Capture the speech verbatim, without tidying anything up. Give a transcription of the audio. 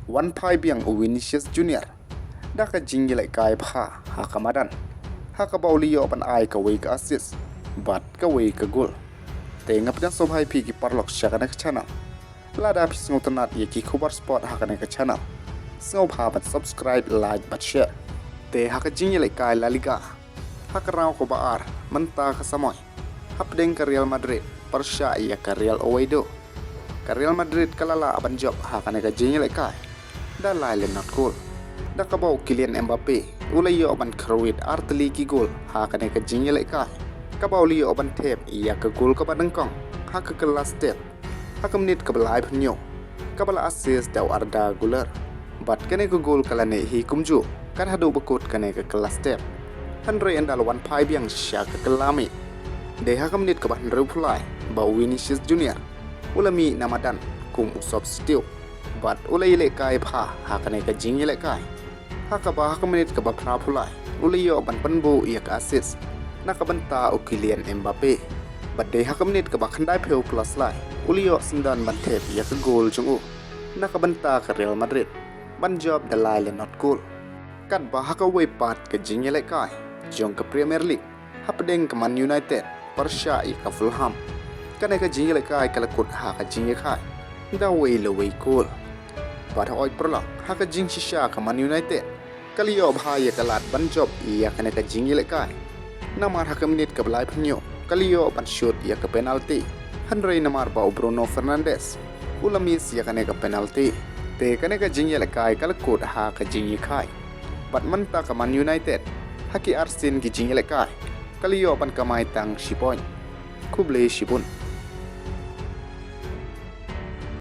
Wan phai biang u Vinicius Junior da ka jingïalehkai bha ha ka madan, ha kaba u la ïoh ban ai kawei ka assist bad kawei ka gol. Te nga pdiang sngewbha ïa phi ki paralok sha kane ka channel. Lada phi sngewtynnat ïa ki khubor sport ha kane ka channel, sngewbha ban subscribe, like bad share. Te ha ka jingïalehkai La Liga ha ka round kaba ar mynta ka samoi, hapdeng ka Real Madrid pyrshah ïa ka Real Oviedo, ka Real Madrid ka la lah ban jop ha kane ka jingïalehkai da lai le not gol, da kaba u Kylian Mbappe u la ïoh ban kyrwit artylli ki gol ha kane ka jingïalehkai, kaba u la ïoh ban thep ïa ka gol kaba nyngkong ha ka kylla step ha ka minit kaba laiphew hynñiew, kaba la assist da u Arda Güler. Bad kane ka gol ka la neh hi kumjuh kat haduh ba kut kane ka kylla step, hynrei ynda la wan phai biang sha ka kylla mih, dei ha ka minit kaba hynriewphew lai ba u Vinicius Junior u la mih na madan kum u substitute bad u la ïalehkai bha ha kane ka jingïalehkai, ha kaba ha ka minit kaba phraphew lai u la ïoh ban pynbuh ïa ka assist na ka bynta u Kylian Mbappe. Bad dei ha ka minit kaba khyndaiphew plus lai u la ïoh syndon ban thep ïa ka gol jong u na ka bynta ka Real Madrid ban jop da lai le not gol. Katba ha kawei pat ka jingïalehkai jong ka Premier League, hapdeng ka Man United pyrshah ïa ka Fulham, kane ka jingïalehkai ka la kut ha ka jingïakhai da wei le wei gol. Bad hooid paralok, ha ka jingshisha ka Man United ka la ïoh bha ïa ka lad ban jop ïa kane ka jingïalehkai, namar ha ka minit kaba laiphew hynñiew ka la ïoh ban shoot ïa ka penalty, hynrei namar ba u Bruno Fernandes u la miss ïa kane ka penalty, te kane ka jingïalehkai ka la kut ha ka jingïakhai. Bad mynta ka Man United ha ki arsien ki jingïalehkai ka la ïoh ban kamai tang shi point. Khublei shibun.